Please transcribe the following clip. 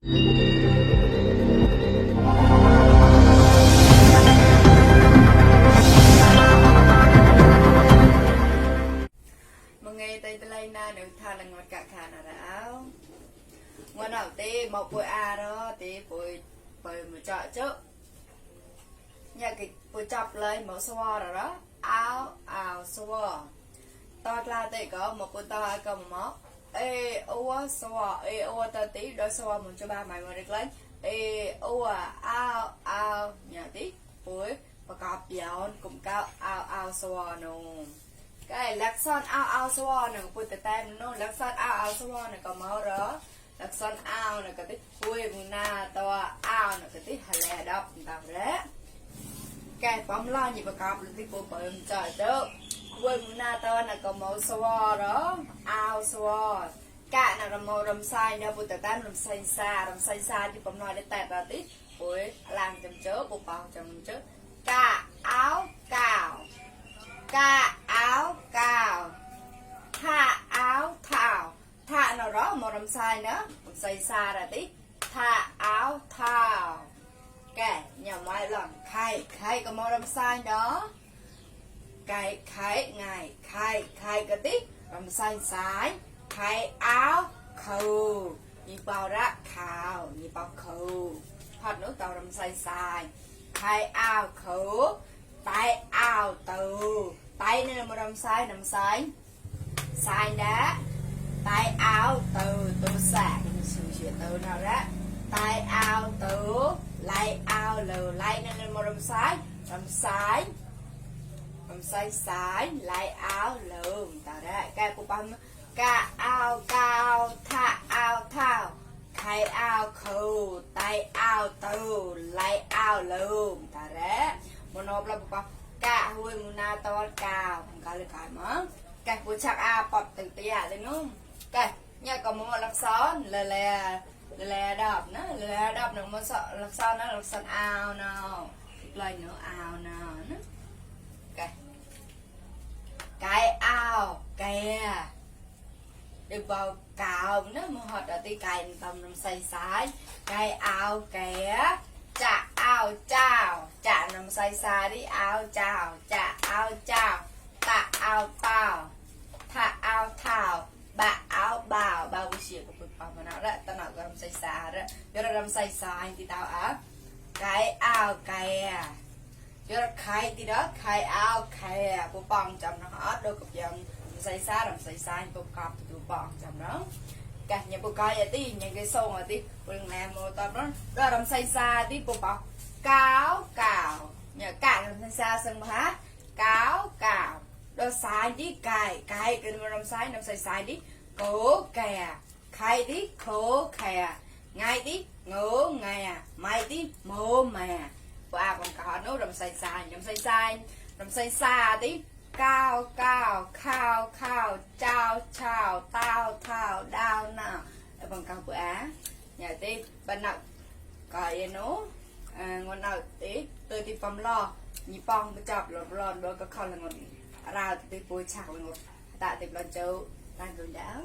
Nghe tay tay na được tha là ngọt cả khả nào đảo ngon nào tí một buổi đó tí buổi một trọ chứ nhà cái buổi chọc lấy một xô rồi đó áo xô to là tí có một buổi to cầm móc xô ta tí đôi xô một cho ba mày mà được lấy áo nhà tí buổi và cọp dạo cùng cao áo xô nung cái lạc son ao xô này bùi tè tem nó lạc son ao xô này có máu đó lạc son ao này cái tí bùi mùi na to ao này cái tí hà lè đọc tao đấy cái bấm lo gì mà cọp là tí bùi bùi trời đó bùi mùi na to này có máu xô đó ao xô cả nào là màu đầm xay nha bùi tè tem đầm xay xa thì bấm nói để tẹt ra tí bùi làm chấm chớ bùi bao chấm chớ cả áo cào ca áo cào tha áo thảo tha nào đó màu đầm sai nữa một xây xa ra tí tha áo thảo cái nhà máy làm khai có màu đầm sai đó cái khai ngày khai cái tí đầm sai sái khai áo khâu như bao ra khảo như bao khâu thật nữa tàu đầm sai sai khai áo khâu tay áo từ tay này là một đầm sai đá tay áo từ xả sự chuyện từ nào đó tay áo từ lấy áo lừ lấy nên là một đầm sai lấy áo lừ tao đấy cái của bấm ca áo cao tha áo thao khai áo khâu tay áo từ lấy áo lừ tao đấy một nộp là một cả hui mùa na to cao cao lên phải mà cái buổi chắc bọt từ tia lên luôn cái nhà có một lạc son lè đập nữa một sợ lạc son nó lạc son ao nào lời nữa ao nào nữa cái ao kè được vào cào nữa một hột ở tí cày tầm nằm say sái cái ao kè chả ao chào chả nằm say xa đi ao chào chả ao chào tạ ao tao thả ao thảo bà áo bào bao buổi chiều của cực mà nào đó tao nói nằm say xa đó giờ là nằm say xa anh thì tao á cái ao kè giờ là khai thì đó khai ao kè của bọn chồng nó hết đôi cục dòng say xa anh của cọp tụi bọn chồng đó cả nhà bố coi vậy tí nhà cái sông rồi tí đừng làm một tập đó đó làm say xa tí bố bảo cáo cào nhà cả làm say xa sân hát cáo cào đó sai tí cài cái mà làm say tí cố kè khai tí khổ kè ngay tí ngố ngà mai tí mô mà và còn có nó làm say xa tí cao khao chào tao thao đau nào bằng cao của á nhà tí bên nào coi nó ngon nào tí tôi thì phẩm lo nhị phong cái chọc lon đôi cái con là ngon ra thì bôi chảo là ngon tại thì lần châu đang rồi đáo